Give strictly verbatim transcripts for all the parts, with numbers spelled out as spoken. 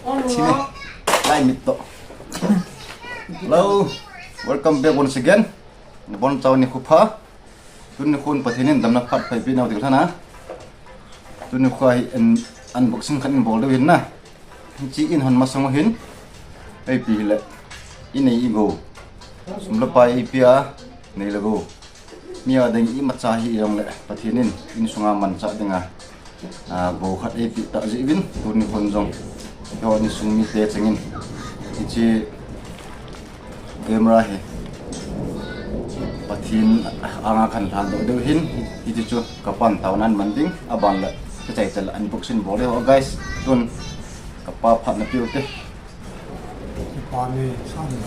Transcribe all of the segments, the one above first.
Chine. Lai mit to. Hello. Welcome back once again. Bon chau ni khu pha. Tuni khun Pathen in damna phat pha eipeh nau ding lhana. Tuni khu hi un-, unboxing khat in bol diu hin na. Hiche in hon masang u hin. Eipi hile. Inei igou. Sum le pai eipia. Nei le gou. Mi a ding imacha hijongle Pathen in insunga manchah dinga, ah, gou khat eipeh tah jeh uvin tuni khun jong. Keiho insung mite chengin hiche camera hi Pathen anga kahin lhadoh diu hin, hiche chu kapan taona aman ding, aban le kachai chel unboxing bol diu guys. Tun kapa phatna pe u te. Kipah e, sa ni.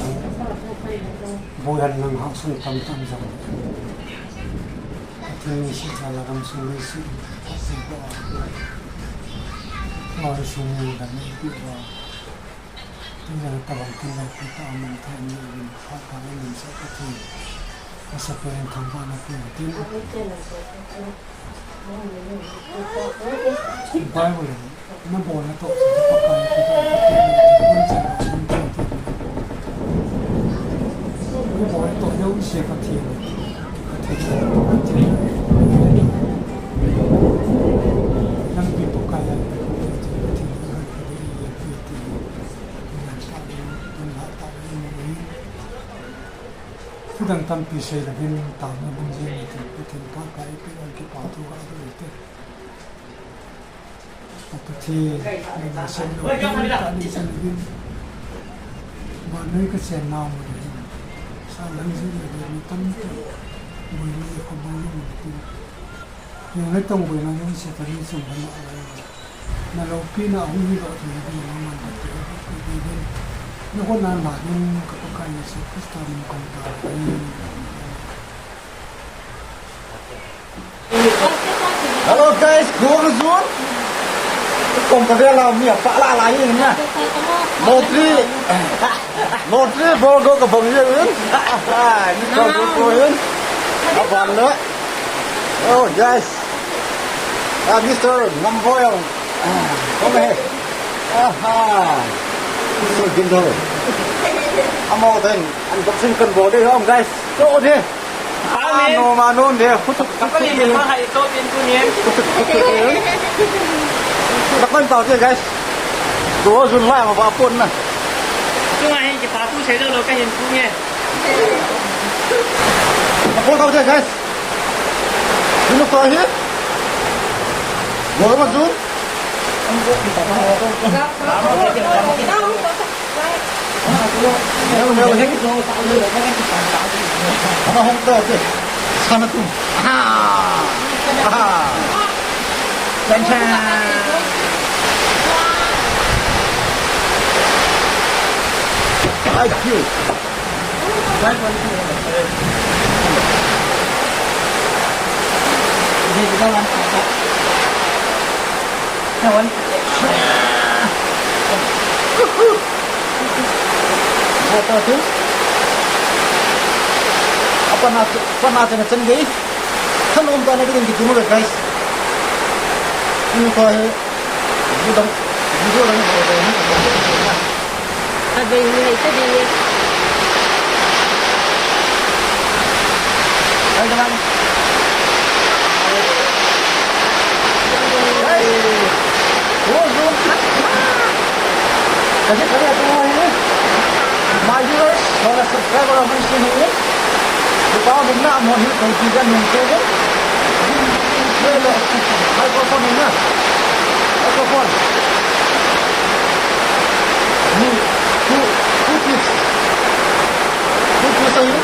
Boi han nang hahsat tamtah jong. Pathen in sih jal a gamsung leiset. Pathen ko. Loi sung ni dam ni pi ba. Tin jong tabang tin lai pi ta man tha ni bin pha pha ni sa Pathen. Asa pen thangvahna pe tin. Bible in, nabolna toh, Pakai, Pakai, Pakai, nabolna toh, jouse Pathen, Pathen, Pathen, lampi Pakai, Pathen, Thudang tampi sei louvin taona bung ding tin Pathen Pakai pen kipa thu ka dei te. Pathen, na sen louvin, ka ni sen louvin. Vannoi ka chen nau mo ding. Sa lang jin louvin tampi. Boina ko boina mo tin. Jong le tong boina jong se ta ni sung ba na lai. Na loupina hung hi doh thei ding na man ta te ding. Na ko na na ding ka Pakai Jesu Christa min kong ta. Hello guys, go zone. Kong ka vela mi a pa la la yin na. Lottery. Lottery bol go ka bang yin. Ni ka go ko yin. Aban le. Oh, guys. Ah, Mister Namboyong. Ah, come here. Aha. Mister Gindor. Amo ten, unboxing kan bol de hong, guys. Go de. Ah, no, ma, no, de. Hutuk, hutuk, hutuk. Hutuk, hutuk, hutuk. Lakan tau de, guys. Go zone lai ma ba pon na. Tunga hin kipathu sei lo ka hin pu nge. Lakan tau de, guys. Sino pa hi? Wala man dun? Ano, ano, ano? Ano, hong to, okay. Sana tu. Aha! Aha! Chan, chan! I Q. Apa na, apa na, apa na, apa na, Thanom tah na kiding kitu le, guys. Ni ko he. Video dang, video dang. Ka dei ni hai ka dei ni. Hai, teman. Hai. Oh, zoom. Kasi kami ito mo ini. My viewers, mga subscriber, ang mga sino ini. Ito ang mga mo, hindi ko hindi ka nung tubo. Microphone ini. Microphone. Ni, who, who this? Who this are you?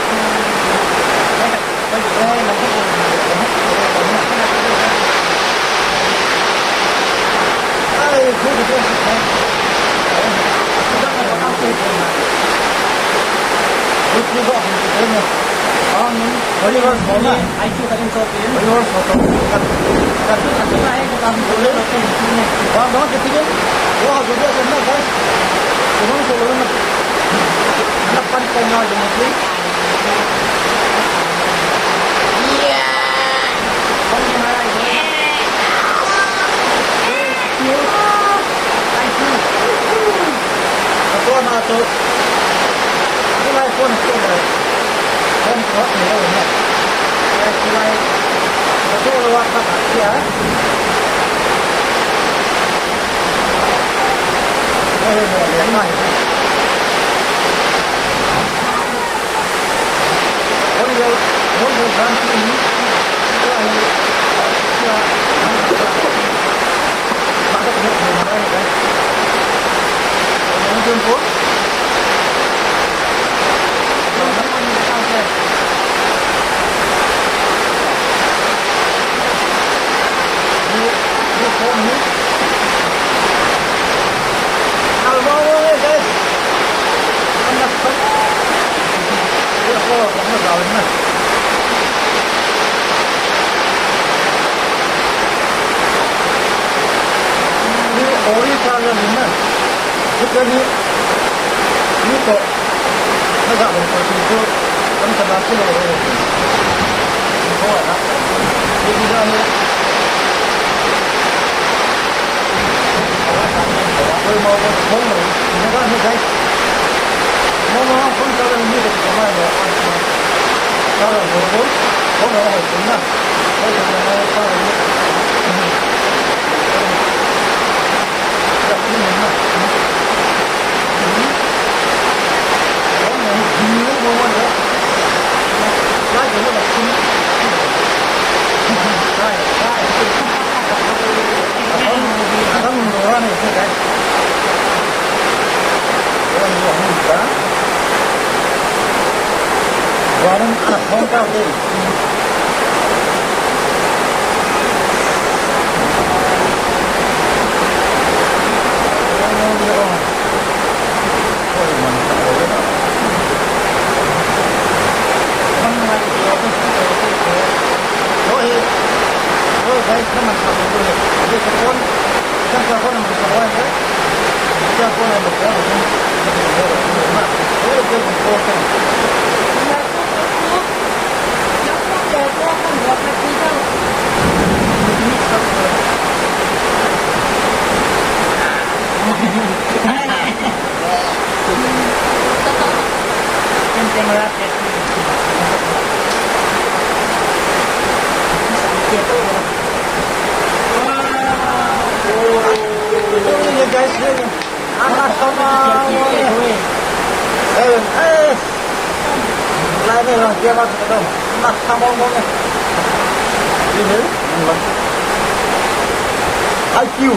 I Q.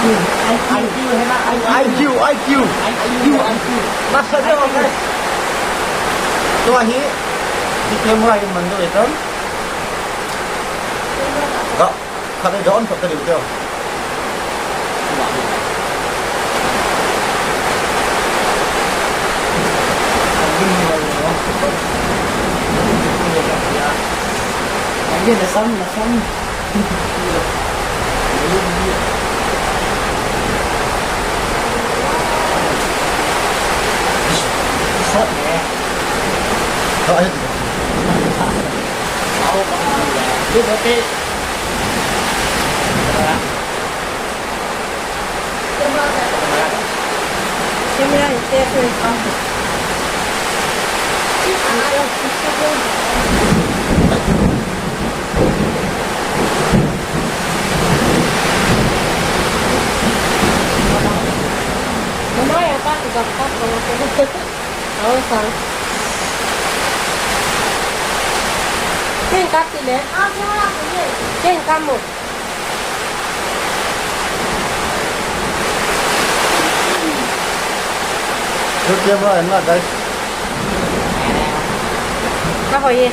I Q, I Q, I Q, I Q. Masa dia, guys. Tua hi, si camera hi man do itam. Ga, khat le don khat le do. Again, the sun, the sun. Ken kap ti le. Ken kap mo. Good camera and not, guys. Ka hoi e.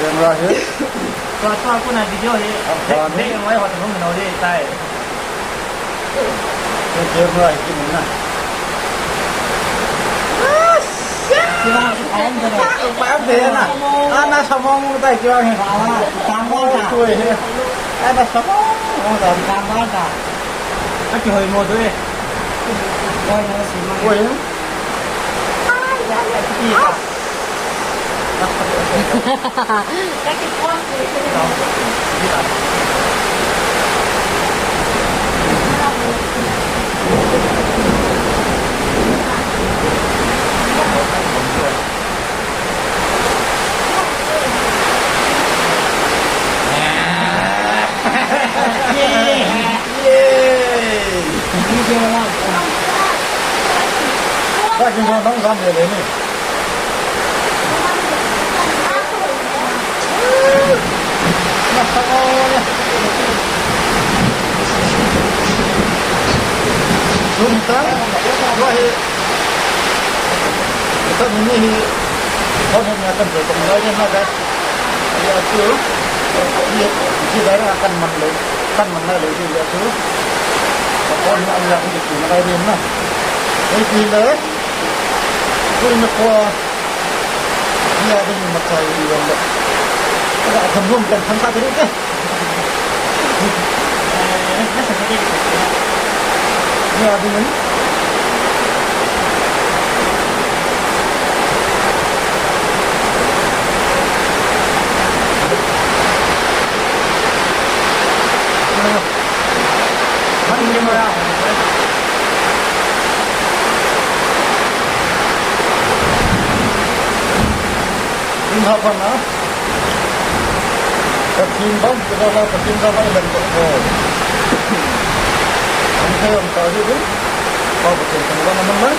Camera hi. Tua, tua, kuna video hi. Apa ni? Dei, dei, mai hot hung no dei tai. Good camera hi kin na. Apa ni na? Ana samong tai kiwa hi. Tamo ta. Oi, hi. Ana samong ta. Tamo ta. Aki hoi mo tu e. Hoi mo si ma. Oi. Ai, ai, ai. Ni ho nang jam le le ni. Sum ta, wa he. Ta ni ni hi. Ho ne na kan ko ko na ni na ka. Ya tu. Ye, ye dara kan man lo. Kan man lo ye ya tu. Ko na ya ku tu na ni na. Ei ki le. Ku na ko. Ni a ding machai ni le. Ka tham hom kan tham ka ding ke. Ni a ding. Ding ha pa na. Pathen bang, kita la Pathen bang ai bang ko. Ang kaya ang tao dito. Pa Pathen bang naman na.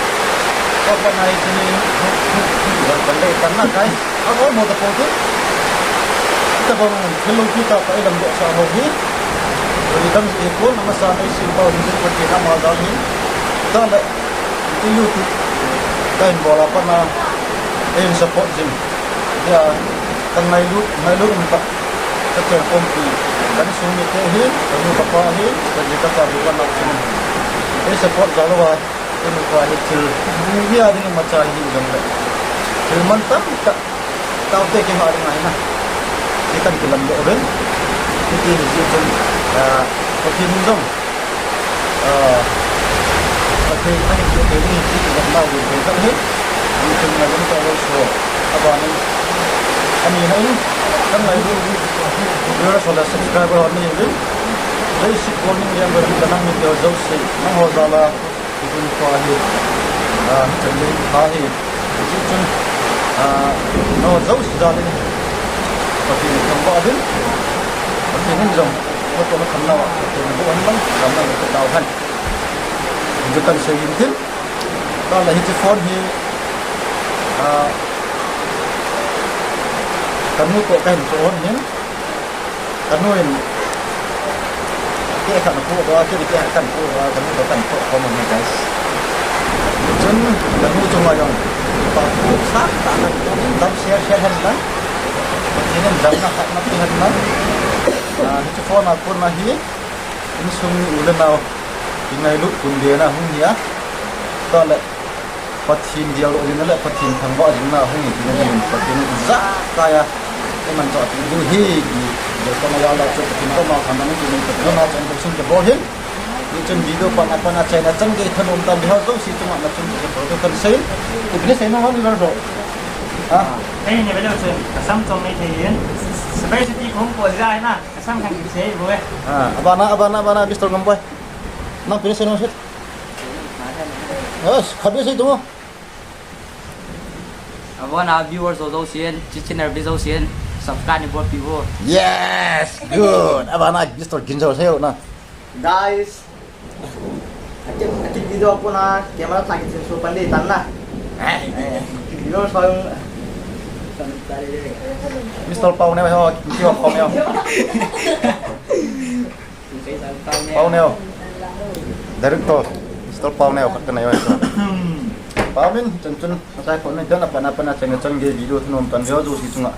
Pa pa na ito ni. Bang bang dai tan na kai. Ako mo ta po tu. Kita bang hello kita pa ilang do sa ho hi. Ri dang iko na masa na isin pa hindi ko kita ma dal ni. Dale. Ito YouTube. Kain bola pa na. Kain support jing. Ya, kan ngailut, ngailut um tak. Ka tel kompi. Kan sung ni te hi, kan nu ka pa hi, kan ji ka cha bu kan nak sung. Ei support jalo wa, kan nu ka hi thil. Ni a ding machai hi jong le. Thil man tam tak. Tau te ki ha ding ai na. Ki kan ki lam do ben. Ki ti ni ji jong. Ah, ko ki mun jong. Ah, okay, ani ko ke ni, ni ko na wi ko ka he. Ni ko na wi ko so. Aba ni. Ani na ni. Kan lai ni. Viewers wala subscriber ni ni. Dei si ko ni yang ber ka nang ni ko jo si. Nang ho jala. Ni ko ni ko ahi. Ah, kan ni ko ahi. Ji chun. Ah, no jo si jala ni. Ko ni kan ba din. Ko ni jong. Ko to na kan na wa. Ko ni ko an bang. Kan na ko ta han. Ju kan sei in tin. Ka la hiche phone hi, ah, ka nu toh ka hin toh hon hin. Ka nu in, ke kan pu ba, ke ke kan pu ba, ka nu toh kan toh hon hin, guys. Chun, ka nu chunga jong, pa pu sa ta kan toh hin, tam share share hen lang. Pathen in damna khat na pi hen lang. Ah, hiche phone a kon na hi, insung ni u le nau. Kingailut kun dena hung hi a. Tole Pathen dialou ding le Pathen thangvah jingna hung hi tina ding Pathen in ijakai a. Eiman chu ati ding hi, hi, hi, kona ya la chu Pathen koma thangvah ding Pathen koma chun Pathen ke bol hin. Ni chun video pan a pan a chaina chan gei thanom tam bihal jouse chunga na chun Pathen bol kan sei. Ku bini sei na hon ni lo. Ha? Ei ni bele chu. Kasam chom nei thei hin. Sabai chu ti khom ko ja na. Kasam kan sei bo e. Ah, abana, abana, abana, Mister Gamboy. Nang pini sei na hon sit. Yes, khabe sei tu. Abana viewers ho jouse in, channel vi jouse in, subscribe ni bolpeh vo. Yes, good. Abana Mister Ginjo sei na. Guys. Akin, akin video ko na camera thak in so pan di tan na. Eh? Eh, video so yung Mister Pau Neo ho, Mister Pau Neo. Pau Neo. Director, Mister Pau Neo, khat ka nei uve. Pau min, chun chun, atai pon nei, dan apan apan a chang chang gei video thu nom tan video jouse chunga.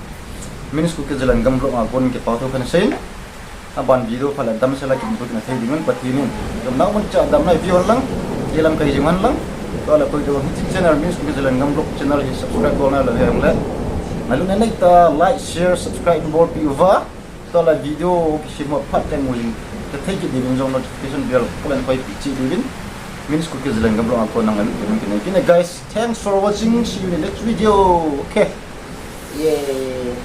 Minis Kuki Zalengam vlog a kon kipathu kan sei. Aban video pha le damsel a kimu kit na thei ding un Pathen in. Damna mun cha damna view hon lang, ilam kai jing hon lang. Tole koi to hiche channel Minis Kuki Zalengam vlog channel hi subscribe bol na lou hih jongle. Nalung nei nei ta like, share, subscribe bolpeh uva. Tole video kisem ho phat teng mu jing. Ka thei kit ding jong notification bell ko len koi peh cheh ding. Minis Kuki Zalengam vlog a kon nang len ding kine kine guys. Thanks for watching. See you in the next video. Okay. Yay.